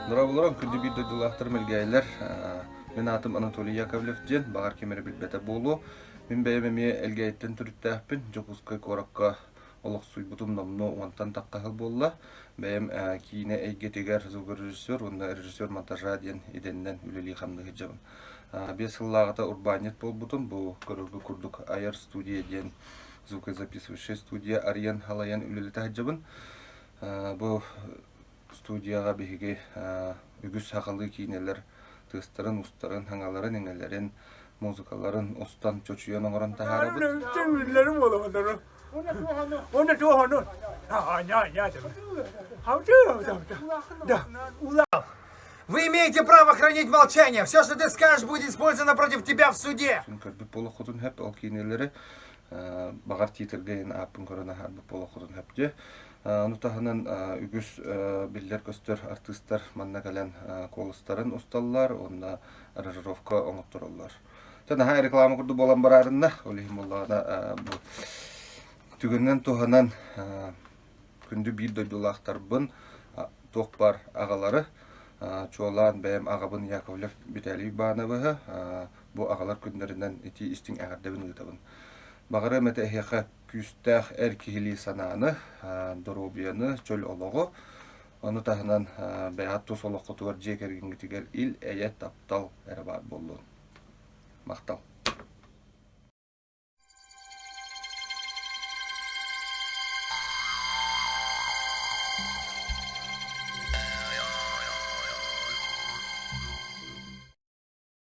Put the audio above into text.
Дорооболорон, күндү биир дойдулаахтар мэлгээйилэр. Мин аатым Анатолий Яковлев диэн, баҕар ким эрэ билбэтэ буолуо. Мин бэйэм эмиэ Элгээйиттэн төрүттээхпин. Дьокуускай куоракка олохсуйбутум номнуо уонтан тахха сыл буолла. Бэйэм киинэ эйгэтигэр звукорежиссер уонна режиссер монтажа диэн идэннэн үлэлии-хамныы сылдьабын. 5 сыллааҕыта урбаанньыт буолбутум. Бу көрөргө курдук айар студия диэн звукозаписывающая студия арыйан халайан үлэлэтэ сылдьабын. Бу студияҕа биһиги үгүс сахалыы киинэлэр тыастарын, устарын, хаҥаларын-иҥэлэрин, музыкаларын устан, чочуйан оҥорон таһаарабыт. Вы имеете право хранить молчание. Все, что ты скажешь, будет использовано против тебя в суде. Көрбүт буолуоххутун сөп ол киинэлэри баҕар тиитргэ ин ааппын көрөн аһарбыт буолуоххутун сөп дии. Ону таһынан үгүс биллэр-көстөр артыыстар манна кэлэн куоластарын усталлар уонна аранжировка оҥоттороллор. Тэ наһаа реклама курдук буолан бараарынна. Ол иһин буоллаҕына бу түгэнинэн туһанан күндү биир дойдулаахтарбын туох баар аҕалары чуолаан бэйэм аҕабын Яковлев Виталий Ивановиһы бу аҕалар күннэринэн итии истиҥ эҕэрдэбин ыытабын. Баҕарыам этэ эһиэхэ күүстээх эр киһилии санааны, доруобуйаны, чөл олоҕу, ону таһынан бэйэҕит тус олоххутугар дьиэ кэргэҥҥитигэр ил-эйэ, таптал эрэ баар буоллун. Махтал.